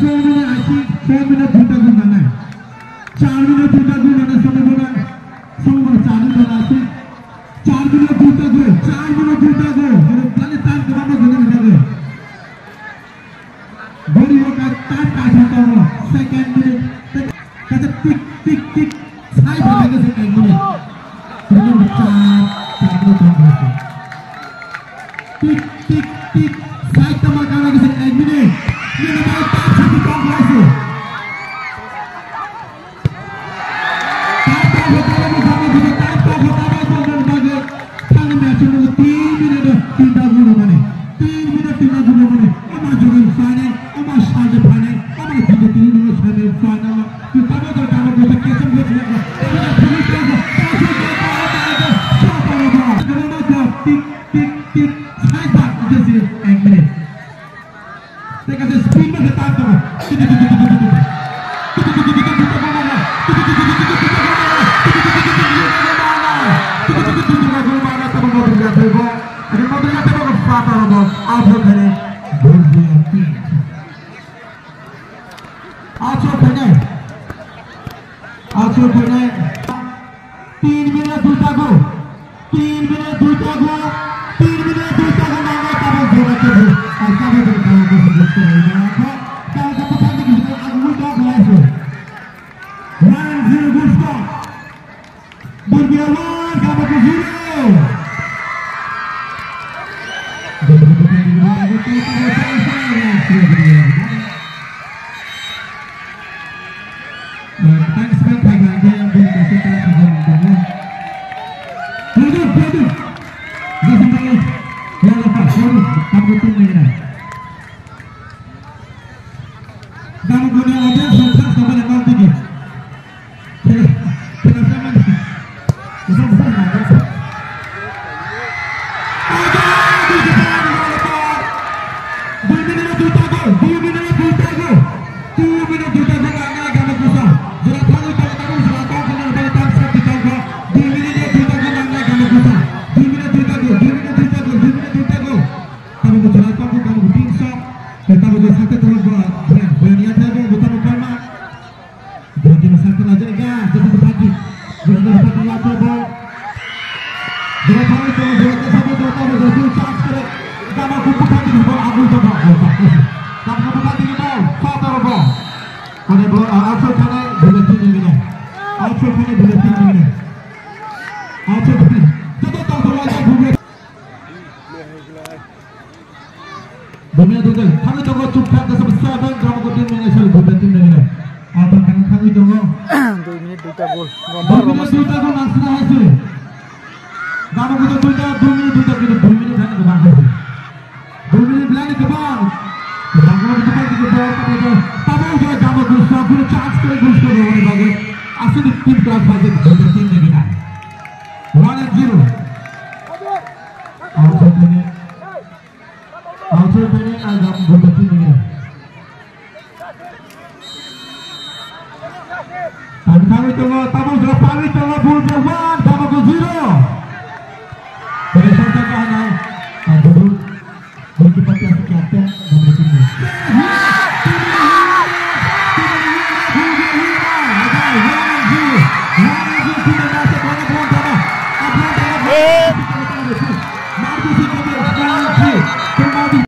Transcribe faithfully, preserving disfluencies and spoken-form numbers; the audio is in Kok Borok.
Four minute, I think four minute duita goal nanai. Char minute duita goal nanai, Somibona, Somibona char minute nanai, I think. Char minute duita goal, char minute duita goal. Boro plani time kwbangma gwnangni bagwi. Bori o ka time kaisa tongo, second minute. Kaisa tik, tik, tik. Sai bwlai khe se ek minute. Remember, char, char minute tong khe se. Tik, tik, tik. Sai tama kana khe se ek minute. Nini bai tak sati tong khe se. Time tong khe tama khe se, time tong khe tama khe se, tong khe se. Thangni match o tin minute o tinta goal mani. Tin minute tinta goal mani. Ama Jogin phainai, ama Sanjay phainai, ama Jigitini nungo Sanjay phainai. Tabo to tabo to kesem kesem. Tik tik tik. Sai bak, just ek minute. Teka se speed ma se tak to. Acho khainai. Acho khainai. Tin minute duita goal. Tin minute duita goal. Tin minute duita goal nangna tabuk jora kebu. Ai tabuk jora tabuk jora tabuk jora tabuk jora. Tabuk jora tabuk jora tabuk jora. One zero goal score. Burbia one, Gamaku zero. Thanks, man. Thank you, thank you, thank you, thank you. Produce, produce. Listen, produce. Yellow card, produce. Kamu tim ni na. Gamaku ni audience, so thanks, kamu ni mau tiki. Berarti masyarakat aja ya, jadi berhati. Berhati berhati ya, coba. Berapa itu, berapa satu, berapa, berapa itu, charge kere. Gamaku bukan di bawah aku coba. Oh, tak, tak. Gamaku bukan di bawah, satu bawah. Kone bawah, ah, Alfred Kane, berhati ni mina. Alfred Kane, berhati ni mina. Alfred Kane. Coba tahu, tahu aja, bukan. Domina Dundal, thangwi tongo chukthak, kasa bwsa bai Gamaku team ni sal Buddha team ni. Apa thang thangwi tongo? Dui minute duita goal. Dui minute duita goal nangsina haise. Gamaku to duita, dui minute duita, kintu dui minute thani kwbang haise. Dui minute belai ni kwbang. Kwbang kwbang kwbang kwbang kwbang. Tabo ujai Gamaku sa guru chance kore goal score rwani bagwi. Asli team class haise Buddha team ni bina. One and zero. Out of minute. Auto training agam Buddha team ni. Tangwi tongo, tamo jora pangwi tongo, Bull Bell one, Gamaku zero. Pada santa ka hanai, ah, Bull, goalkeeper ke asik captain, Gamaku team ni.